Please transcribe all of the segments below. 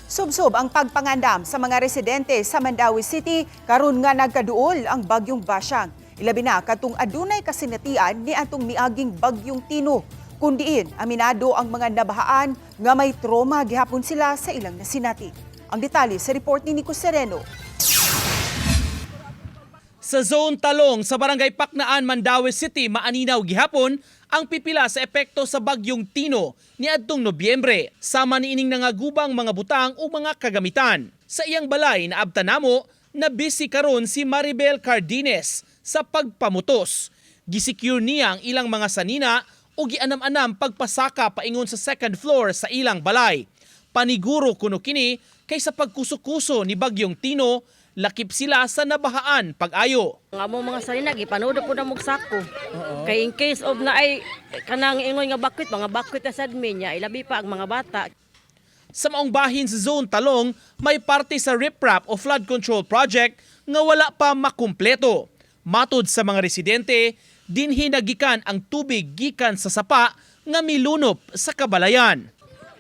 Subsob ang pagpangandam sa mga residente sa Mandaue City karon nga nagkaduol ang bagyong Basyang. Ilabi na katong adunay kasinatian ni atong miaging bagyong Tino. Kundiin aminado ang mga nabahaan nga may trauma gihapon sila sa ilang nasinati. Ang detalye sa report ni Nico Sereno. Sa Zone Talong sa Barangay Paknaan, Mandaue City, maaninaw gihapon ang pipila sa epekto sa bagyong Tino niadtong Nobyembre. Sama niining nangagubang mga butang o mga kagamitan. Sa iyang balay naabta namo na busy karon si Maribel Cardines sa pagpamutos. Gisecure niya ang ilang mga sanina o gianam-anam pagpasaka paingon sa second floor sa ilang balay. Paniguro kuno kini kaysa pagkuso-kuso ni Bagyong Tino, lakip sila sa nabahaan pag-ayo. Ang among mga sarina gipanudo po na mog sako. Kay in case of na ay kanang ingon nga bakwit, mga bakwit na sad mi niya, ilabi pa ang mga bata. Sa maong bahin sa Zone Talong, may parte sa riprap o flood control project nga wala pa makumpleto. Matod sa mga residente, dinhi nagikan ang tubig gikan sa sapa nga milunop sa kabalayan.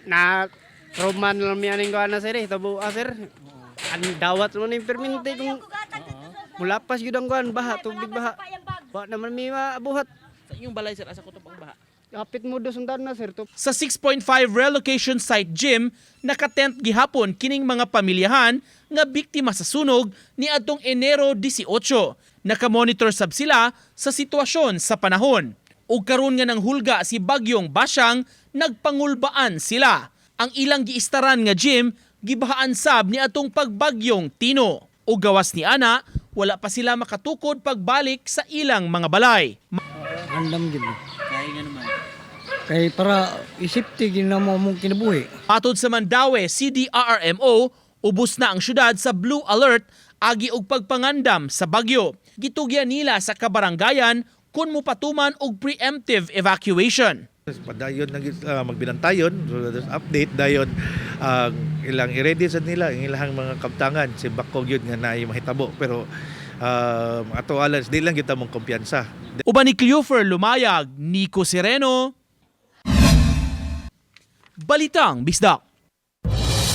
Na trauma na lang mi aning kuan na sir eh, tabo ah, sir. Ang dawat mo ning perminti kung mulapas gyud ang kuan baha, tubig baha. Wa naman mi mabuhat. Sa inyong balay sir, asa kutob ang baha? Kapit mo do sundan na sir. Sa 6.5 relocation site gym, nakatent gihapon kining mga pamilyahan nga biktima sa sunog ni adtong Enero 18. Nakamonitor sab sila sa sitwasyon sa panahon. Ug karon nga nang hulga si Bagyong Basyang, nagpangulbaan sila. Ang ilang giistaran nga gym gibahaan sab ni atong pagbagyong Tino. Ug gawas ni ana, wala pa sila makatukod pagbalik sa ilang mga balay. Andam gid. Kay para isipti gid na mo mong kinabuhi. Matod sa Mandaue CDRRMO, ubos na ang syudad sa blue alert agi og pagpangandam sa bagyo. Gitugyan nila sa kabaranggayan kung mupatuman og preemptive evacuation. Padayon na magbinantayon, so there's update dayon ang ilang i-ready sad nila ang ilang mga kabtangan si bakog yun nga naay mahitabo, pero ato alas di lang kita mong kumpiyansa. Uban ni Cleofer Lumayag, Nico Sereno, Balitang Bisdak.